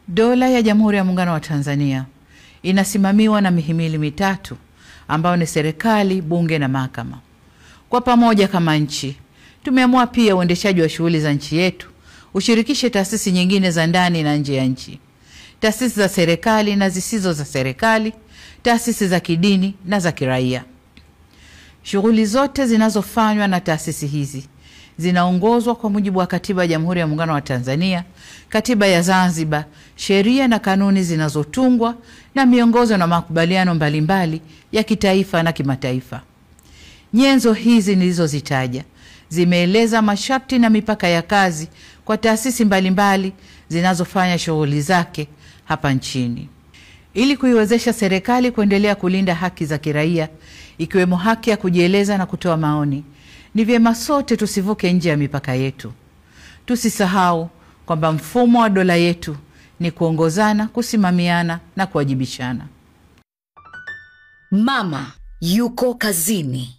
Dola ya Jamhuri ya Muungano wa Tanzania inasimamiwa na mihimili mitatu ambayo ni serikali, bunge na mahakama. Kwa pamoja kama nchi, tumeamua pia uendeshaji wa shughuli za nchi yetu ushirikishe taasisi nyingine za ndani na nje ya nchi, taasisi za serikali na zisizo za serikali, taasisi za kidini na za kiraia. Shughuli zote zinazofanywa na taasisi hizi zinaongozwa kwa mujibu wa Katiba ya Jamhuri ya Muungano wa Tanzania, Katiba ya Zanzibar, sheria na kanuni zinazotungwa na miongozo na makubaliano mbalimbali ya kitaifa na kimataifa. Nyenzo hizi nilizozitaja zimeeleza masharti na mipaka ya kazi kwa taasisi mbalimbali zinazofanya shughuli zake hapa nchini. Ili kuiwezesha serikali kuendelea kulinda haki za kiraia, ikiwemo haki ya kujieleza na kutoa maoni, ni vyema sote tusivuke nje ya mipaka yetu. Tusisahau kwamba mfumo wa dola yetu ni kuongozana, kusimamiana na kuwajibishana. Mama yuko kazini.